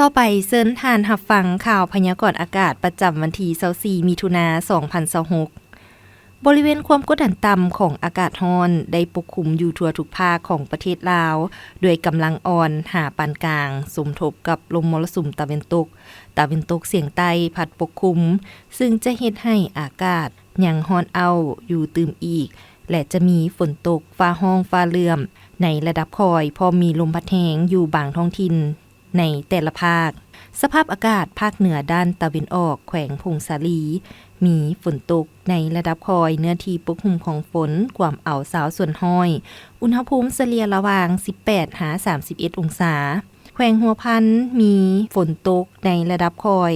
ຕໍ່ໄປເຊີນທ່ານຮັບຟັງຂ່າວພະຍາກອນອາກາດປະຈຳວັນທີຊາວສີ່ ມິຖຸນາ ສອງພັນຊາວຫົກ. ບໍລິເວນຄວາມກົດດັນຕ່ຳຂອງອາກາດຮ້ອນໄດ້ປົກຄຸມຢູ່ທົ່ວທຸກພາກຂອງປະເທດລາວ ດ້ວຍກຳລັງອ່ອນຫາປານກາງ ສົມທົບກັບລົມມໍລະສຸມຕາເວັນຕົກ, ຕາເວັນຕົກສຽງໃຕ້ພັດປົກຄຸມ, ຊຶ່ງຈະເຮັດໃຫ້ອາກາດຍັງຮ້ອນອ້າວຢູ່ຕື່ມອີກ ແລະ ຈະມີຝົນຕົກ, ຟ້າຮ້ອງ, ຟ້າເຫຼື້ອມໃນລະດັບຄ່ອຍ, ພ້ອມມີລົມພັດແຮງຢູ່ບາງທ້ອງຖິ່ນ ໃນແຕ່ລະພາກ. ສະພາບອາກາດພາກເໜືອດ້ານຕາເວັນອອກ ແຂວງຜົ້ງສາລີ ມີຝົນຕົກໃນລະດັບຄ່ອຍ, ເນື້ອທີ່ປົກຫຸ້ມຂອງຝົນກວມເອົາຊາວສ່ວນຮ້ອຍ, ອຸນຫະພູມສະເລ່ຍລະຫວ່າງສິບແປດຫາສາມສິບເອັດອົງສາ. ແຂວງຫົວພັນ ມີຝົນຕົກໃນລະດັບຄ່ອຍ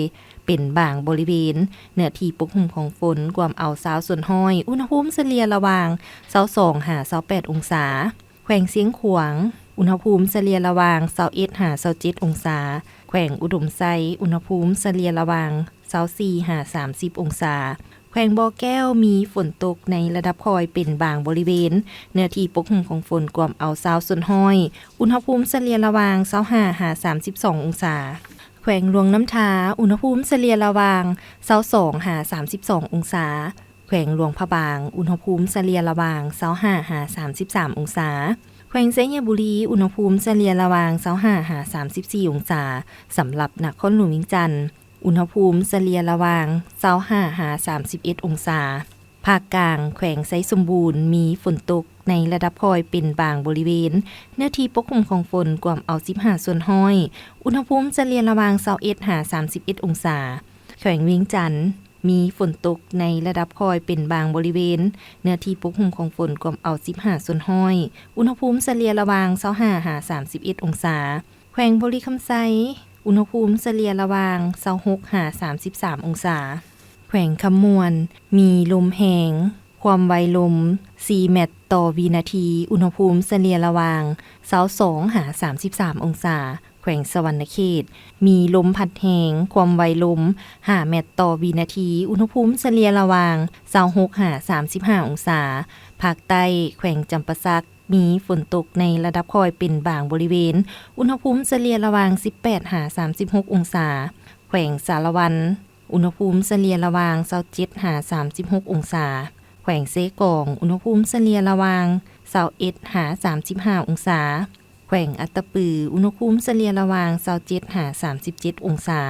ເປັນບາງບໍລິເວນ, ເນື້ອທີ່ປົກຫຸ້ມຂອງຝົນກວມເອົາຊາວສ່ວນຮ້ອຍ, ອຸນຫະພູມສະເລ່ຍລະຫວ່າງຊາວສອງຫາຊາວແປດອົງສາ. ແຂວງຊຽງຂວາງ ອຸນຫະພູມສະເລ່ຍລະຫວ່າງຊາວເອັດຫາຊາວເຈັດອົງສາ, ແຂວງອຸດົມໄຊ ອຸນຫະພູມສະເລ່ຍລະຫວ່າງຊາວສີ່ຫາສາມສິບອົງສາ, ແຂວງບໍ່ແກ້ວ ມີຝົນຕົກໃນລະດັບຄ່ອຍເປັນບາງບໍລິເວນ, ເນື້ອທີ່ປົກຫຸ້ມຂອງຝົນກວມເອົາຊາວສ່ວນຮ້ອຍ, ອຸນຫະພູມສະເລ່ຍລະຫວ່າງຊາວຫ້າຫາສາມສິບສອງອົງສາ. ແຂວງຫຼວງນ້ຳທາ ອຸນຫະພູມສະເລ່ຍລະຫວ່າງຊາວສອງຫາສາມສິບສອງອົງສາ, ແຂວງຫຼວງພະບາງ ອຸນຫະພູມສະເລ່ຍລະຫວ່າງຊາວຫ້າຫາສາມສິບສາມອົງສາ, ແຂວງໄຊຍະບູລີ ອຸນຫະພູມສະເລ່ຍລະຫວ່າງຊາວຫ້າຫາສາມສິບສີ່ອົງສາ. ສຳລັບນະຄອນຫຼວງວຽງຈັນ ອຸນຫະພູມສະເລ່ຍລະຫວ່າງຊາວຫ້າຫາສາມສິບເອັດອົງສາ. ພາກກາງ ແຂວງໄຊສົມບູນ ມີຝົນຕົກໃນລະດັບຄ່ອຍເປັນບາງບໍລິເວນ, ເນື້ອທີ່ປົກຄຸມຂອງຝົນກວມເອົາສິບຫ້າສ່ວນຮ້ອຍ, ອຸນຫະພູມສະເລ່ຍລະຫວ່າງຊາວເອັດຫາສາມສິບເອັດອົງສາ. ແຂວງວຽງຈັນ ມີຝົນຕົກໃນລະດັບຄ່ອຍເປັນບາງບໍລິເວນ, ເນື້ອທີ່ປົກຫຸ້ມຂອງຝົນກວມເອົາສິບຫ້າສ່ວນຮ້ອຍ, ອຸນຫະພູມສະເລ່ຍລະຫວ່າງຊາວຫ້າຫາສາມສິບເອັດອົງສາ. ແຂວງບໍລິຄຳໄຊ ອຸນຫະພູມສະເລ່ຍລະຫວ່າງຊາວຫົກຫາສາມສິບສາມອົງສາ. ແຂວງຄຳມ່ວນ ມີລົມແຮງ, ຄວາມໄວລົມສີ່ແມັດຕໍ່ວິນາທີ, ອຸນຫະພູມສະເລ່ຍລະຫວ່າງຊາວສອງຫາສາມສິບສາມອົງສາ. ແຂວງສະຫວັນນະເຂດ ມີລົມພັດແຮງ, ຄວາມໄວລົມຫ້າແມັດຕໍ່ວິນາທີ, ອຸນຫະພູມສະເລ່ຍລະຫວ່າງຊາວຫົກຫາສາມສິບຫ້າອົງສາ. ພາກໃຕ້ ແຂວງຈຳປາສັກ ມີຝົນຕົກໃນລະດັບຄ່ອຍເປັນບາງບໍລິເວນ, ອຸນຫະພູມສະເລ່ຍລະຫວ່າງສິບແປດຫາສາມສິບຫົກອົງສາ. ແຂວງສາລະວັນ ອຸນຫະພູມສະເລ່ຍລະຫວ່າງຊາວເຈັດຫາສາມສິບຫົກອົງສາ. ແຂວງເຊກອງ ອຸນຫະພູມສະເລ່ຍລະຫວ່າງຊາວເອັດຫາສາມສິບຫ້າອົງສາ. ແຂວງອັດຕະປື ອຸນຫະພູມສະເລ່ຍລະຫວ່າງຊາວເຈັດຫາສາມສິບເຈັດອົງສາ.